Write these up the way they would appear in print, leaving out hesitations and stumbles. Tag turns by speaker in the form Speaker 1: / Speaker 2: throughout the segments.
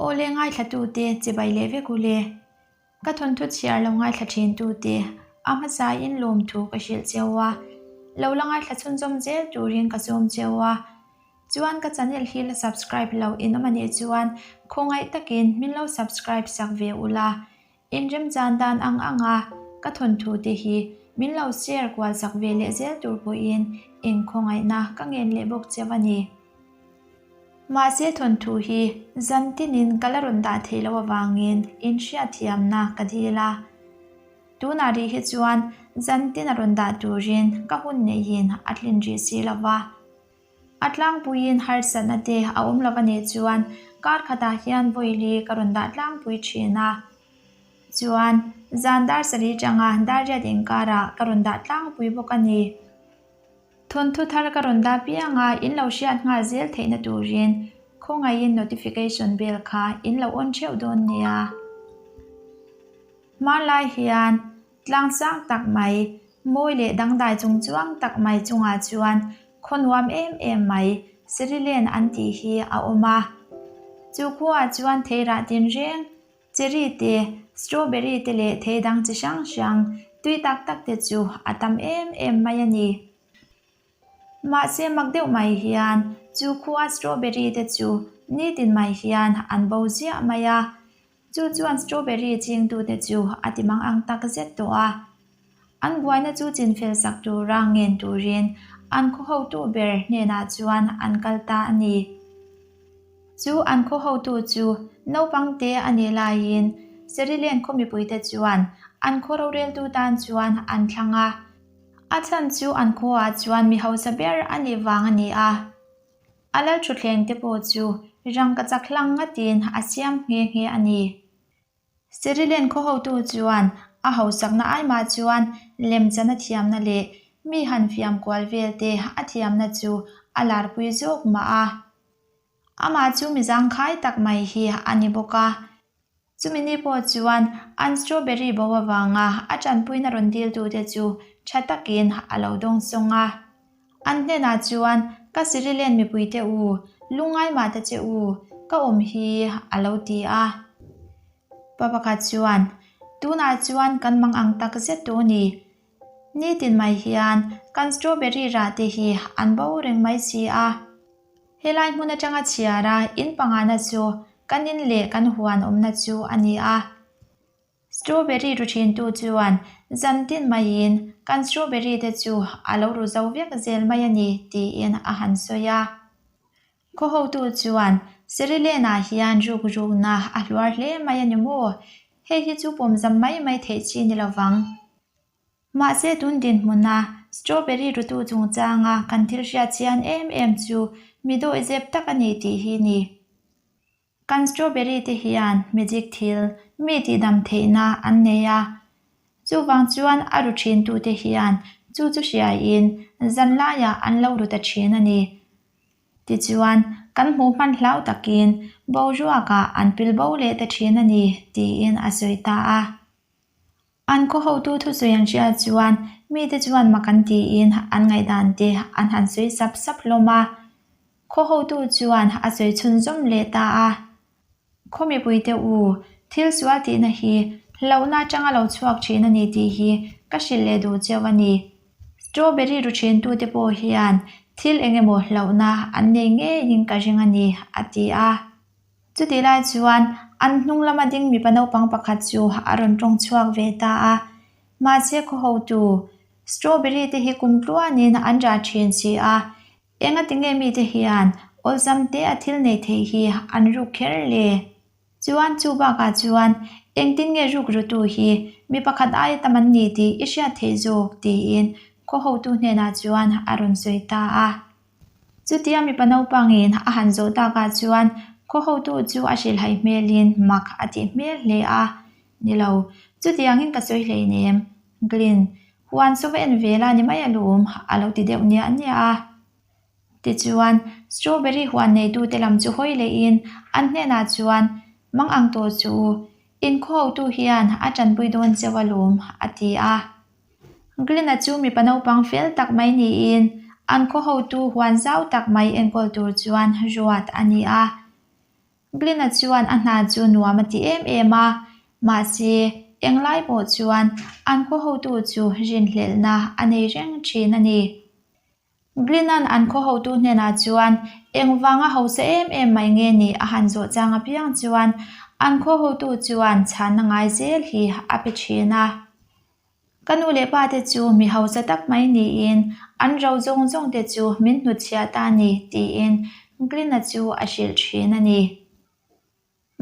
Speaker 1: Awle ngaithlatute chibai leh vek u le. Ka thawnthu chhiar lo ngaithla thintute a hmasain lawmthu ka hrilh cheu a, lo la ngaithla chhunzawm zel turin ka sawm cheu a. Chuan ka channel hi la subscribe lo in awm anih chuan khawngaih takin min lo subscribe sak ve ula, inremchan dan ang anga ka thawnthu te hi min lo share kual sak ve leh zel tur pawhin inkhawngaihna ka ngen leh bawk cheu a ni. Mahse thawnthu hi zan tinin ka la rawn dah theih loh avangin inhriatthiamna ka dil a. Tunah rih hi chuan zan tin a rawn dah turin ka hun neihin a tlin rih si lo va. A tlangpuiin harsatna te a awm lo a nih chuan kar khatah hian vawili ka rawn dah tlangpui thin a. Chuan zan dar sarih tanga dar riat inkarah ka rawn dah tlangpui bawk a ni. Thawnthu thar ka rawn dah piang a, in lo hriat nghal zel theihna turin khawngaihin notification bell kha in lo on theuh dawn nia. Hmanlai hian tlang sang tak mai, mawi leh dangdai chung chuang tak mai chungah chuan khaw nuam em em mai Serilen an tih hi a awm a. Chu khuaah chuan theirah tinreng Cherry te, strawberry te leh thei dang chi hrang hrang tui tak tak te chu a tam em em mai a ni. Mahse mak deuh mai hian chu khua strawberry te chu nitin mai hian an bo ziah mai a, chu chuan strawberry chingtute chu a ti mang ang tak zet tawh a. An buaina chu chinfel sak tura ngen turin an khaw hotu ber hnenah chuan an kal ta a ni. Chu an khaw hotu chu naupang te a nih laiin Serilen khaw mipuite chuan an khaw roreltu tan chuan an thlang a. A chhan chu an khuaah chuan mi hausa ber a nih vang a ni a. A lal thutthleng te pawh chu rangkachak hlang ngatin a siam nghe nghe a ni. Serilen khaw hotu chuan a hausakna aimah chuan lemchana thiamna leh mi han fiam kual vel te a thiamna chu a larpui zawk mah a. Amah chu mi zangkhai tak mai hi a ni bawk a. Chumi ni pawh chuan an strawberry bo avanga a tanpuina rawn diltute chu tha takin a lo dawngsawng a. An hnenah chuan, Ka Sirilen mipuite u, lungngai mah ta che u, ka awm hi, a lo ti a. Pa pakhat chuan, Tunah chuan kan mang ang tak zet tawh ni. Nitin mai hian kan strawberry rah te hi an bo reng mai si a. Helai hmun atanga chhiara in pangana chu kan in leh kan huan awmna chu a ni a. Strawberry ru thintu chuan zan tin maiin kan strawberry te chu a lo ru zo vek zel mai a ni tiin a han sawi a. Khaw hotu chuan Serilen-ah hian ruk rukna a hluar hle mai a ni maw? Hei hi chu pawmzam mai mai theih chi ni lovang. Mahse tun dinhmuna strawberry rutu chungchanga kan thil hriat chian em em chu mi dawihzep tak a ni tih hi ni. Kan strawberry te hian magic thil mi tihdam theihna an nei a, chuvang chuan a ru thin tute hian chu chu hriaiin zan laiah an lo ru ta thin a ni. Tichuan, kan hmuh hman hlau takin boruakah an pil bo leh ta thin a ni, tiin a sawi ta a. An khaw hotu thusawi an hriat chuan mite chuan mak an tiin an ngaihdan te an han sawi sap sap hlawm a. Khaw hotu chuan a sawi chhunzawm leh ta a. Khaw mipuite u, thil sual tihna hi hlauhna atanga lo chhuak thin a ni tih hi ka hrilh leh duh cheu a ni. Strawberry ru thintute pawh hian thil eng emaw hlauhna an nei ngeiin ka ring a ni, a ti a. Chutih lai chuan an hnung lama ding mipa naupang pakhat chu a rawn tawng chhuak ve ta a. Mahse khaw hotu, strawberry te hi kum tluanin an rah thin si a, engati nge mite hian awlsam te a thil nei theih hi an ruk kher le? Chuan chu bakah chuan engtin nge ruk rutu hi mi pakhat aia tam an ni tih i hriat theih zawk tiin khaw hotu hnenah chuan a rawn sawi ta a. Chutia mipa naupangin a han zawh takah chuan khaw hotu chu a hrilhhaih hmelin mak a tih hmel hle a. Ni lo, chutiangin ka sawi hleinem, Glyn, huan saw va en ve la ni mai alawm, a lo ti deuh niah niah a. Tichuan, strawberry huan neitute lam chu hawi lehin an hnenah chuan, Mang ang tawh chu u, in khaw hotu hian a tanpui dawn cheu alawm, a ti a. Glyn-a chu mipa naupang fel tak mai niin an khaw hotu huan zau tak mai enkawl tur chuan ruat a ni a. Glenn-a chuan a hna chu nuam a ti em em a, mahse, englai pawh chuan an khaw hotu chu rinhlelhna a nei reng thin a ni. Glenn-a'n an khaw hotu hnenah chuan engvanga hausa em em mai nge ni a han zawh chang apiang chuan an khaw hotu chuan chhanna ngai zel hi a pe thin a. Ka nu leh pa te chu mi hausa tak mai niin an ro zawng zawng te chu min hnutchhiah ta a ni, tiin Glenn-a chu a hrilh thin a ni.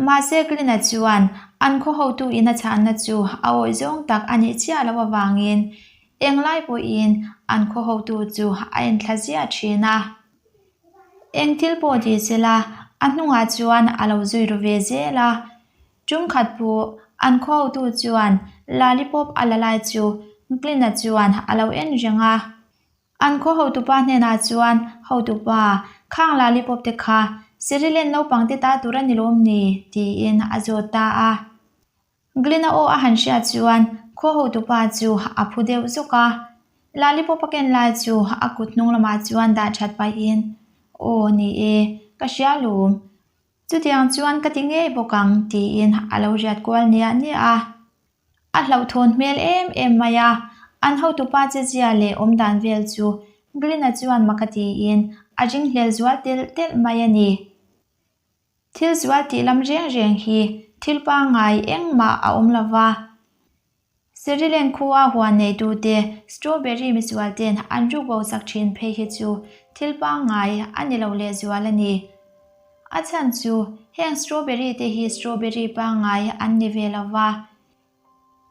Speaker 1: Mahse Glenn-a chuan an khaw hotu in a chhanna chu a awih zawng tak a nih chiah loh avangin englai pawhin an khaw hotu chu a enthla ziah thin a. Eng thil pawh ti sela a hnungah chuan a lo zui ru ve zel a. Tum khat pawh an khaw hotu chuan lollipop a la lai chu Glenn-a chuan a lo en reng a. An khaw hotupa hnenah chuan, Hotupa, khang lollipop te kha Sirilen naupang te ta tur a ni lawm ni? tiin a zawt ta a. Glenn-a aw a han hriat chuan khaw hotupa chu a phu deuh zawk a. Lollipop a ken lai chu a kut hnung lamah chuan dah that pahin, Aw, ni e, ka hria lawm. Chutiang chuan ka ti ngei bawk ang, tiin a lo riat kual niah niah a. A hlauhthawn hmel em em mai a, an hotupa che zia leh awmdan vel chu Glenn-a chuan mak a tiin a ringhlel zual telh telh mai a ni. Thil zual tih lam reng reng hi thil pangngai engmah a awm lo va. Serilen khua huan neitute strawberry misual ten an ruk bo sak thin phei hi chu thil pangngai a ni lo lehzual a ni. A chhan chu heng strawberry te hi strawberry pangngai an ni ve lo va.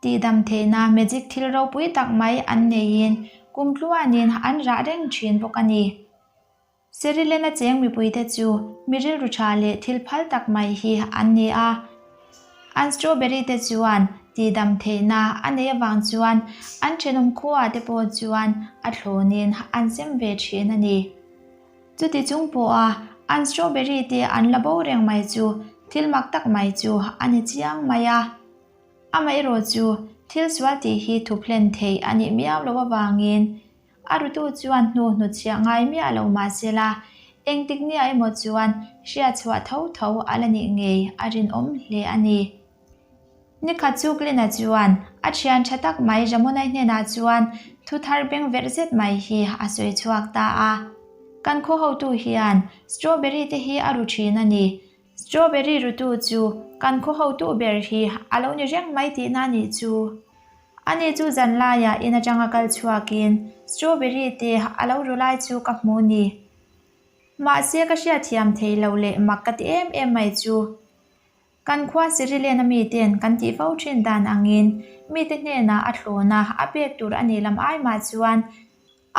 Speaker 1: Tihdam theihna magic thil ropui tak mai an neiin kum tluanin an rah reng thin bawk a ni. Serilena cheng mipuite chu mi rilru tha leh thil phal tak mai hi an ni a. An strawberry te chuan tihdam theihna a neih avang chuan an thenawm khuaah te pawh chuan a thlawnin an sem ve thin a ni. Chuti chung pawha an strawberry te an la bo reng mai chu thil mak tak mai chu a ni chiang mai a. Amaherawh chu thil sual tih hi thuphlen theih a nih miau loh avangin A rutu chuan hnu hnutchhiah ngai miah lo mah sela, engtik nia emaw chuan hriatchhuah tho tho a la nih ngei a rinawm hle a ni. Nikhat chu Glenn-a chuan a thian tha tak mai Ramonai hnenah chuan thu thar beng verh zet mai hi a sawi chhuak ta a. Kan khaw hotu hian strawberry te hi a ru thin a ni. Strawberry rutu chu kan khaw hotu ber hi a lo ni reng mai tihna a nih chu. Ani chu zan laiah in atanga kal chhuakin strawberry te a lo ru lai chu ka hmu ni. Mahse ka hriatthiam thei lo leh mak ka ti em em mai chu. Kan khua Sirilena miten kan tih fo thin dan angin mite hnenah a thlawna a pek tur a nih lam ai mah chuan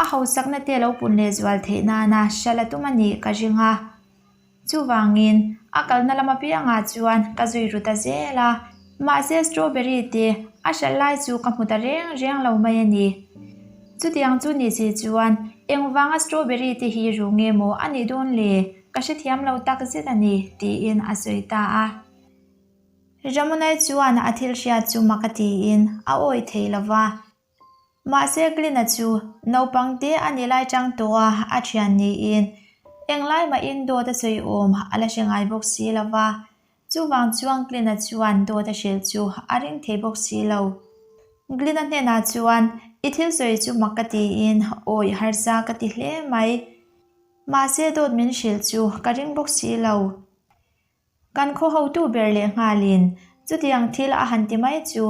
Speaker 1: A hausakna te lo pun leh zual theih nana hral a tum a nih ka ring a. Chuvangin, a kalna lam apiangah chuan ka zui ru ta zel a. Mahse strawberry te a hral lai chu ka hmu ta reng reng lo mai a ni. Chutiang chu ni si chuan engvanga strawberry te hi ru nge maw a nih dawn le? Ka hrethiam lo tak zet a ni, tiin a sawi ta a. Ramonai chuan a thil hriat chu mak a tiin a awih thei lo va. Mahse Glenn-a chu naupang te a ni lai chang tawh a, a thian niin englai mahin dawt a sawi awm a la hre ngai bawk si lo va. Chuvang chuan Glenn-a chuan dawt a hrilh chu a ring thei bawk si lo. Glenn-a hnenah chuan, I thil sawi chu mak ka tiin awi harsa ka ti hle mai. Mahse dawt min hrilh chu ka ring bawk si lo. Kan khaw hotu ber leh nghalin chutiang thil a han ti mai chu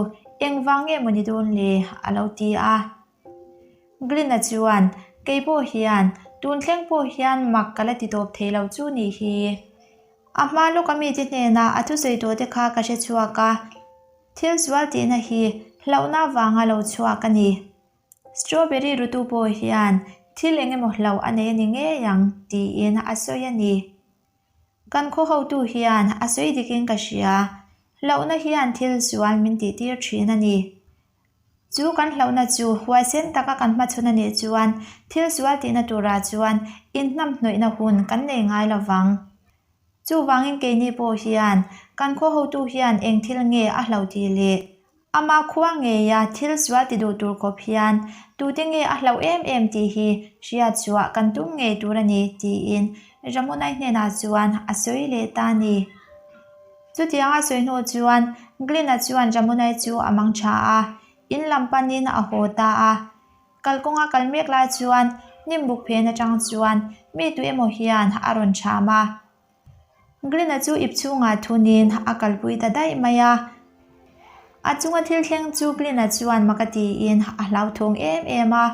Speaker 1: engvang nge maw ni dawn le? a lo ti a. Glenn-a chuan, Kei pawh hian, tun thleng pawh hian mak ka la ti tawp thei lo chu nih hi. A hma lawka mite hnena a thusawi tawh te kha ka hre chhuak a, thil sual tihna hi hlauhna avanga lo chhuak a ni. Strawberry rutu pawh hian thil eng emaw hlauh a nei a ni ngei ang, tiin a sawi a ni. Kan khaw hotu hian a sawi dikin ka hria, hlauhna hian thil sual min tihtir thin a ni. Chu kan hlauhna chu huaisen taka kan hmachhawn a nih chuan thil sual tihna turah chuan inhnamhnawihna hun kan nei ngai lo vang. Chuvangin keini pawh hian kan khaw hotu hian eng thil nge a hlauh tih leh Ama khua ngeia thil sual ti duh tur khawp hian tute nge a hlauh em em tih hi hriat chhuah kan tum ngei tur a ni, tiin Ramonai hnenah chuan a sawi leh ta a ni. Chutianga sawi hnu chuan Glyn-a chuan Ramona-i chu a mang tha a, in lam panin a haw ta a. Kalkawnga kal mek lai chuan hnimbuk phen atang chuan mi tu emaw hian a rawn cham a. Glyn-a chu ip chhungah thunin a kalpui ta daih mai a. A chunga thil thleng chu Glyn-a chuan mak a tiin a hlauthawng em em a.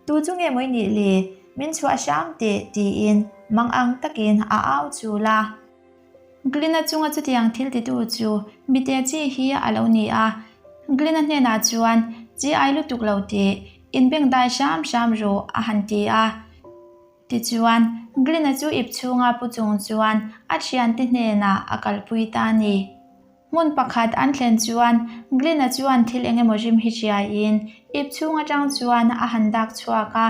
Speaker 1: Tu chu nge maw i nih le? Min chhuah hram teh tiin mang ang takin a au chul a. Glyn-a chunga chutiang thil titu chu mite chi hi a lo ni a. Glyn-a hnenah chuan, Chi ai lutuk lo teh, inbengdai hram hram rawh a han ti a. Tichuan, Glyn-a chu ip chhunga pu chung chuan a thiante hnenah a kalpui ta a ni. Hmun pakhat an thlen chuan Glyn-a chuan thil eng emaw rim hi hriaiin ip chhung atang chuan a han dak chhuak a.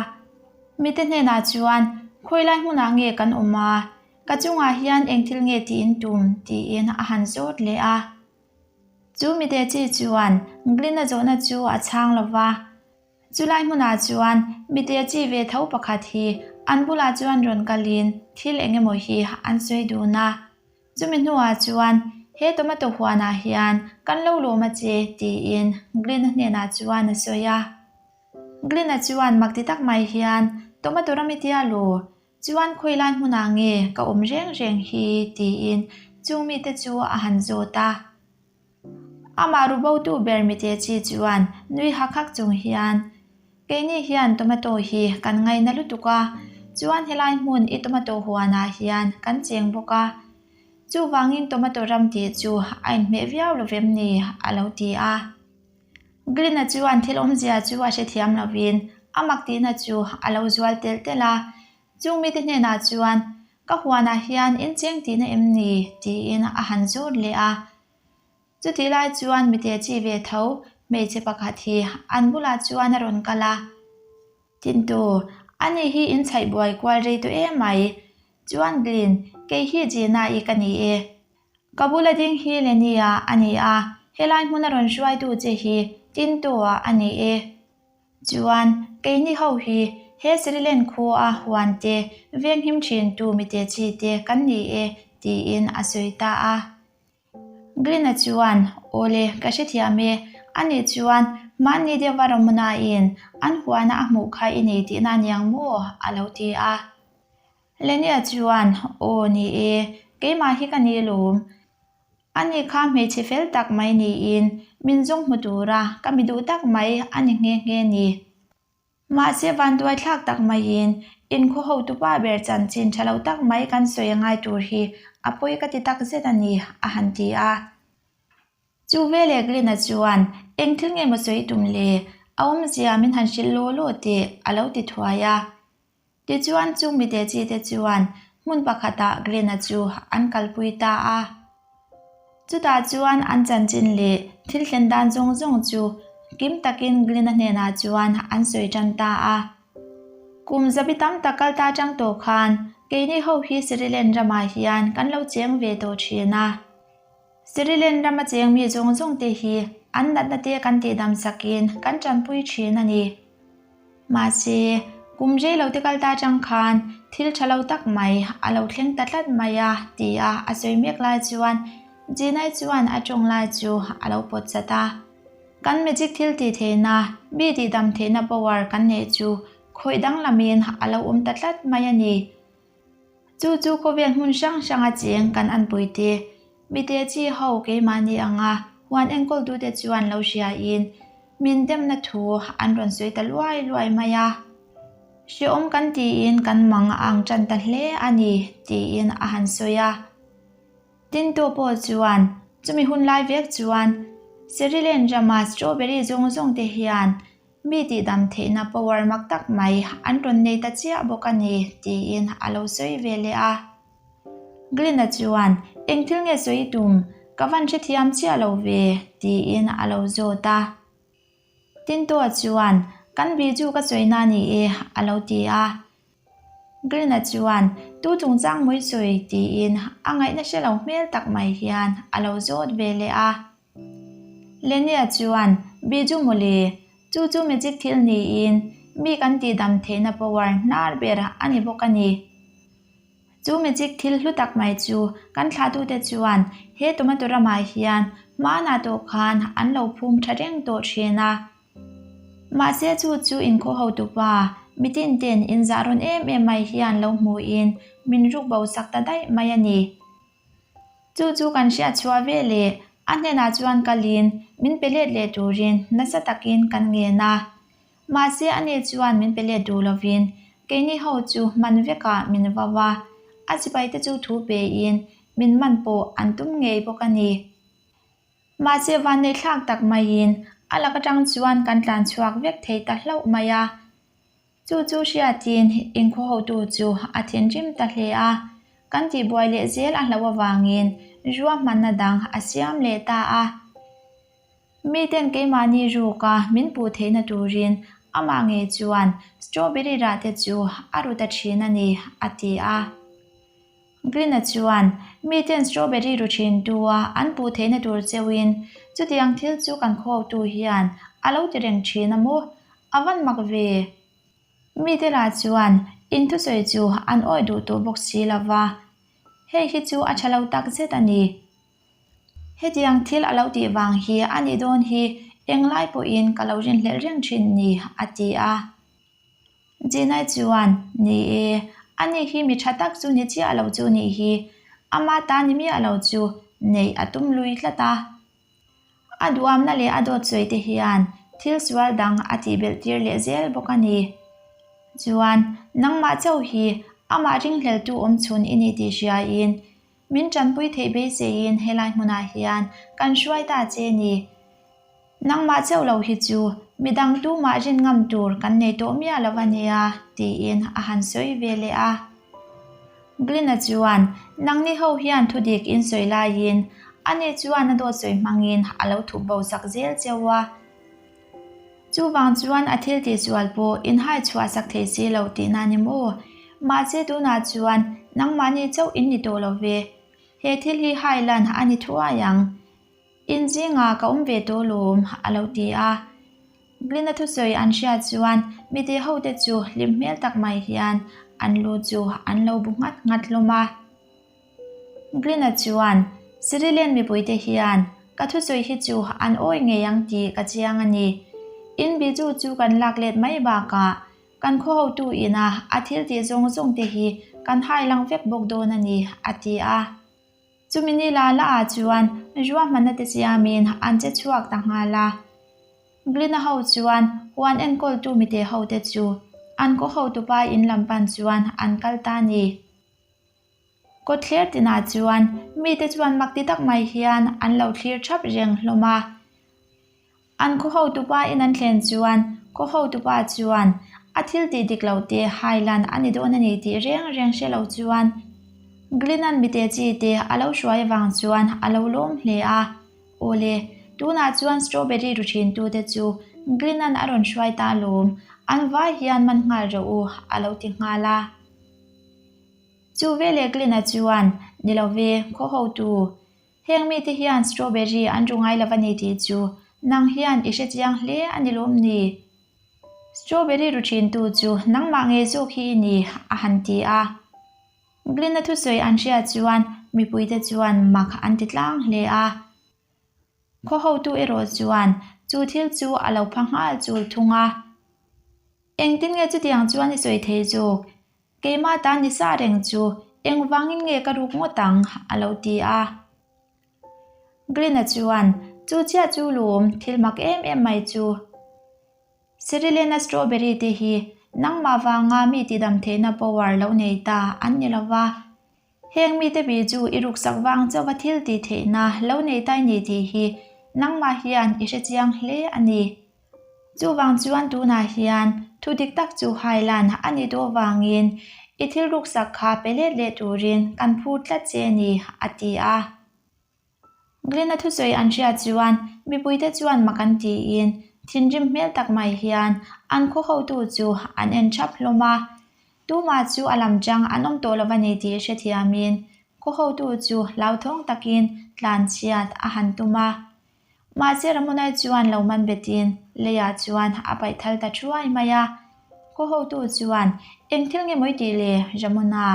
Speaker 1: Mite hnenah chuan, Khawilai hmunah nge kan awm a? Ka chungah hian eng thil nge tiin tum? tiin a han zawt leh a. Chu mite chi chuan Glyn-a zawhna chu a chhang lo va. Chulai hmunah chuan mite chi ve tho pakhat hi an bulah chuan rawn kalin thil eng emaw hi an sawi dun a. Chumi hnuah chuan he tomato huanah hian kan lo lawm a che tiin Glyn-a hnenah chuan a sawi a. Glyn-a chuan mak ti tak mai hian tomato ram i tia law chuan khawilai hmunah nge ka awm reng reng hi tiin chung mite chu a han zawt a. Amah rubotu ber mite chi chuan nui hak hak chung hian, Keini hian tomato hi kan ngaina lutuk a, chuan helai hmun i tomato huanah hian kan cheng bawk a. Chuvangin tomato ram tih chu a inhmeh viau lo vem ni? a lo ti a. Glyn-a chuan thil awmzia chu a hrethiam lovin a mak tihna chu a lo zual telh telh a. Chung mite hnenah chuan, Ka huanah hian in cheng tihna em ni? tiin a han zawt leh a. Chutih lai chuan mite chi ve tho hmeichhe pakhat hi an bulah chuan a rawn kal a. Tintu, ani hi in chhaih buai kual rei tawh em mai. Chuan Glyn, kei hi Gina-i ka ni e. Ka bula ding hi Lenny-a a ni a, helai hmuna rawn hruaitu che hi Tintu-a a ni e. Chuan, keini ho hi he Srilen khua huan te venghim thintu mite chi te kan ni e, tiin a sawi ta a. Glyn-a chuan, Awle, ka hrethiam e. Ani chuan, Mahni deuha Ramona-in an huana a hmuh kha i nei tihna aniang maw? a lo ti a. Lenny-a chuan, Aw, ni e, keimah hi ka ni lawm. Ani kha hmeichhe fel tak mai niin min zawng hmu tura ka mi duh tak mai a ni nghe nghe ni. Mahse vanduai thlak tak maiin inkhaw hotupa ber chanchin tha lo tak mai kan sawi a ngai tur hi a pawi ka ti tak zet a ni, a han ti a. Chu veleh Glyn-a chuan, Eng thil nge maw sawi tum le? A awmzia min han hrilh law law teh, a lo ti thuai a. Tichuan chung mite chi te chuan hmun pakhatah Glyn-a chu an kalpui ta a. Chutah chuan an chanchin leh thil thlen dan zawng zawng chu kim takin Glyn-a hnenah chuan an sawi tan ta a. Kum zabi tam tak kal ta chang tawh khan keini ho hi Sirilen ramah hian kan lo cheng ve tawh thin a. Sirilen rama cheng mi zawng zawng te hi an natna te kan tihdam sakin kan tanpui thin a ni. Mahse, kum rei lo te kal ta chang khan thil tha lo tak mai a lo thleng ta tlat mai a ti a a sawi mek lai chuan Jinai chuan a tawng lai chu a lo pawt chat a. Kan magic thil tih theihna, mi tihdam theihna power kan neih chu khawih danglamin a lo awm ta tlat mai a ni. Chu chu khawvel hmun hrang hranga cheng kan anpui te, mite chi ho keimahni anga huan enkawltute chuan lo hriain min demna thu an rawn sawi ta luai luai mai a. Hrehawm kan tiin kan mang a ang tan ta hle a ni, tiin a han sawi a. Tinto pawh chuan chumi hun lai vek chuan Serilen rama strawberry zawng zawng te hian Mi tihdam theihna power mak tak mai an rawn nei ta chiah bawk a ni, tiin a lo sawi ve leh a. Glyn-a chuan, Eng thil nge sawi i tum? Ka van hrethiam chiah lo ve, tiin a lo zawt a. Tintua chuan, Kan bih chu ka sawina a ni e, a lo ti a. Glyn-a chuan, Tu chungchang mawi sawi? tiin a ngaihna hre lo hmel tak mai hian a lo zawt ve leh a. Lenia chuan, Biju mawle, chu chu magic thil niin mi kan tihdam theihna power hnar ber a ni bawk a ni. Chu magic thil hlu tak mai chu kan thlahtute chuan he tomato ramah hian hmanah tawh khan an lo phum tha reng tawh thin a. Mahse chu chu inkhaw hotupa mitin ten inzah rawn em em mai hian lo hmuin min ruk bo sak ta daih mai a ni. Chu chu kan hriat chhuah ve leh a hnenah chuan kalin min pe let leh turin nasa takin kan ngen a. Mahse ani chuan min pe let duh lovin keini ho chu man vekah min vau a, a sipaite chu thu pein min man pawh an tum ngei bawk a ni. Mahse vanneihthlak tak maiin a lak atang chuan kan tlan chhuak vek thei ta hlauh mai a. Chu chu hriatin inkhaw hotu chu a thinrim ta hle a, kan tihbuai leh zel a hlauh avangin ruahmanna dang a siam leh ta a. Miten keimahni ruka min puh theihna turin amah ngei chuan strawberry rah te chu a ru ta thin a ni, a ti a. Green-a chuan miten strawberry ru thin tua an puh theihna tur cheuhin chutiang thil chu kan khaw-tu hian a lo ti reng thin a maw? A van mak ve! Mite lah chuan in thusawi chu an awih duh tawh bawk si lo va, hei hi chu a tha lo tak zet a ni. Hetiang thil a lo tih vang hi a nih dawn hi englai pawhin ka lo rinhlelh reng thin ni, a ti a. Jinai chuan, Ni e, ani hi mi tha tak chu ni chiah lo chu nih hi, ama ta ni miah lo chu neih a tum lui tlat a. A duamna leh a dawt sawi te hian thil sual dang a tih belh tir leh zel bawk a ni. Chuan, nangmah chauh hi amah ringhleltu awmchhun i ni tih hriain Min tanpui theih beiseiin helai hmunah hian kan hruai ta che ni. Nangmah chauh lo hi chu midang tumah rin ngam tur kan nei tawh miah lo a nia, tiin a han sawi ve leh a. Glynn-a chuan, Nangni ho hian thudik in sawi laiin ani chuan a dawt sawi hmangin a lo thup bo sak zel cheu a. Chuvang chuan a thil tihsual pawh inhai chhuah sak thei si lo tihna ni maw? Mahse tunah chuan nangmahni chauh in ni tawh lo ve. He thil hi hai lan a ni thuai ang. In zingah ka awm ve tawh lawm, a lo ti a. Glynn-a thusawi an hriat chuan mite hote chu hlim hmel tak mai hian an lu chu an lo bu nghat nghat hlawm a. Glynn-a chuan, Sirilen mipuite hian ka thusawi hi chu an awi ngei ang tih ka chiang a ni. In Biju chu kan lak let mai bakah kan khaw hotu ina a thil tih zawng zawng te hi kan hai lang vek bawk dawn a ni, a ti a. Chumi ni la la ah chuan ruahmanna te siamin an che chhuak ta nghal a. Glynn-a ho chuan huan enkawltu mite hote chu an khaw hotupa in lam pan chuan an kal ta a ni. Kawtthler tinah chuan mite chuan mak ti tak mai hian an lo thlir thap reng hlawm a. An khaw hotupa in an thlen chuan khaw hotupa chuan a thil tih dik lo te hai lan a ni dawn a ni tih reng reng hre lo chuan Glynn-a'n mite chi te a lo hruai avang chuan a lo lawm hle a. Awle, tunah chuan strawberry ru thin tute chu Glynn-a'n a rawn hruai ta alawm, an vai hian man nghal rawh u a lo ti nghal a. Chu veleh Glynn-a chuan, Ni lo ve, khaw hotu. Heng mite hian strawberry an ru ngai lo a ni tih chu nang hian i hre chiang hle a ni lawm ni? Strawberry ru thintu chu nangmah ngei zawk hi i ni, a han ti a. Glynn-a thusawi an hriat chuan mipuite chuan mak an ti tlang hle a. Khaw hotu erawh chuan chu thil chu a lo pha nghal chul thung a. Engtin nge chutiang chuan i sawi thei zawk? Keimah tan ni sa reng chu engvangin nge ka ruk ngawt ang? a lo ti a. Glynn-a chuan, Chu chiah chu lawm, thil mak em em mai chu. Cerilena strawberry te hi nangmah vanga mi tidam theihna power lo nei ta an ni lo va. Heng mite bi chu i ruksak vang chauha thil tih theihna lo nei tai ni tih hi nangmah hian i hre chiang hle a ni. Chuvang chuan tunah hian thu dik tak chu hailan a nih duh avangin i thil ruksak kha pe let leh turin kan phur tlat che a ni, a ti a. Glynn-a thusawi an hriat chuan mipuite chuan mak an tiin thinrim hmel tak mai hian an khaw hotu chu an en thap hlawm a. Tumah chu a lam chang an awm tawh lo a ni tih hrethiamin khaw hotu chu hlauthawng takin tlanchhiat a han tum a. Mahse Ramonai chuan lo man betin leiah chuan a paih thal ta thuai mai a. Khaw hotu chuan, Eng thil nge mawi tih le, Ramona?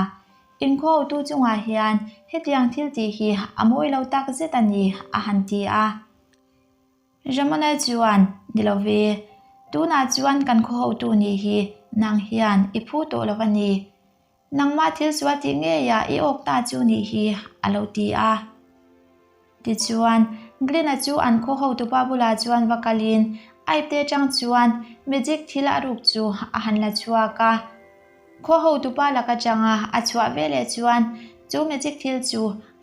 Speaker 1: Inkhuahotu chungah hian hetiang thil tih hi a mawi lo tak zet a ni, a han ti a. Ramona chuan, Ni lo ve, tunah chuan kan khuahotu nih hi nang hian i phu tawh lo a ni. Nangmah thil sual tih ngeiah i awk ta chu nih hi, a lo ti a. Tichuan, Glenn-a chu an khaw hotupa bulah chuan va kalin a ipte atang chuan magic thil a ruk chu a han la chhuak a. Khaw hotupa lak atanga a chhuah veleh chuan chu magic thil chu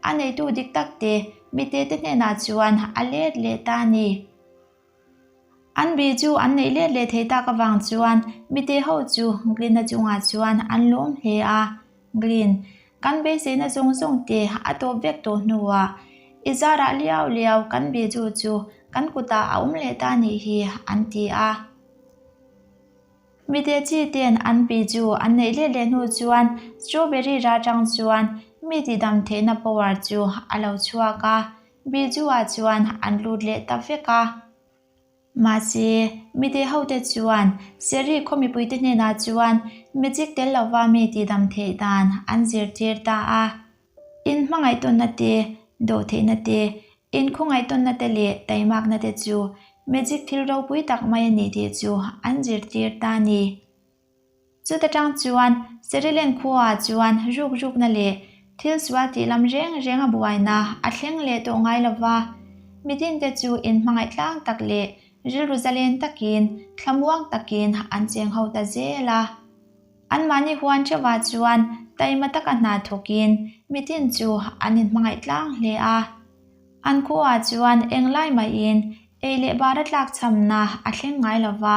Speaker 1: a neitu dik tak te mite te hnenah chuan a let leh ta a ni. An bi chu an neih let leh thei tak avang chuan mite ho chu Glyn-a chungah chuan an lawm hle a. Glyn, kan beiseina zawng zawng te a tawp vek tawh hnuah i zarah liau liau kan bi chu chu kan kutah a awm leh ta nih hi an ti a. Mite chi ten an pi chu an neih let leh hnu chuan strawberry ra tang chuan mi tihdam theihna power chu a lo chhuak a. Biju-ah chuan an lut leh ta vek a. Mahse, mite hote chuan Seri khaw mipuite hnenah chuan magic tel lova mi tihdam theih dan an zirtir ta a. In hmangaihtawnna te, dawhtheihna te, in khawngaihtawnna te leh taimakna te chu magic thil ropui tak mai a ni tih chu an zirtir ta a ni. Chuta tang chuan Serilen khuaah chuan ruk rukna leh thil sual tih lam reng reng a buaina a thleng leh tawh ngai lo va, midinte chu inhmangaih tlang tak leh rilru zalen takin thlamuang takin an cheng ho ta zel a. Anmahni huan theuhah chuan taima taka hna thawkin mitin chu an inhmangaih tlang hle a. An khuaah chuan englai mahin ei leh bara tlakchhamna a thleng ngai lo va,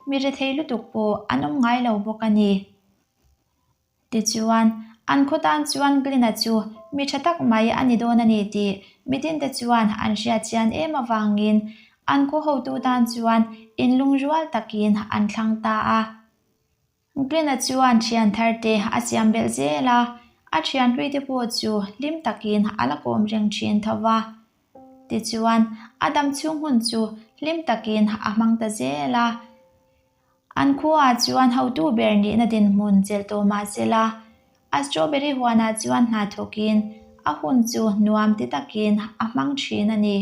Speaker 1: Mi rethei lutuk pawh an awm ngai lo bawk a ni. Tichuan, an khaw tan chuan Glina chu mi tha tak mai a ni dawn a ni tih mitinte chuan an hriat chian em avangin an khaw hotu tan chuan inlungrual takin an thlang ta a. Glina chuan thian thar te a siam belh zel a, a thian hlui te pawh chu hlim takin a la kawm reng thin tho va. Tichuan, a dam chhung hun chu hlim takin a hmang ta zel a. An khuaah chuan hotu ber nihna dinhmun chelh tawh mah se la, a strawberry huanah chuan hna thawkin a hun chu nuam ti takin a hmang thin a ni.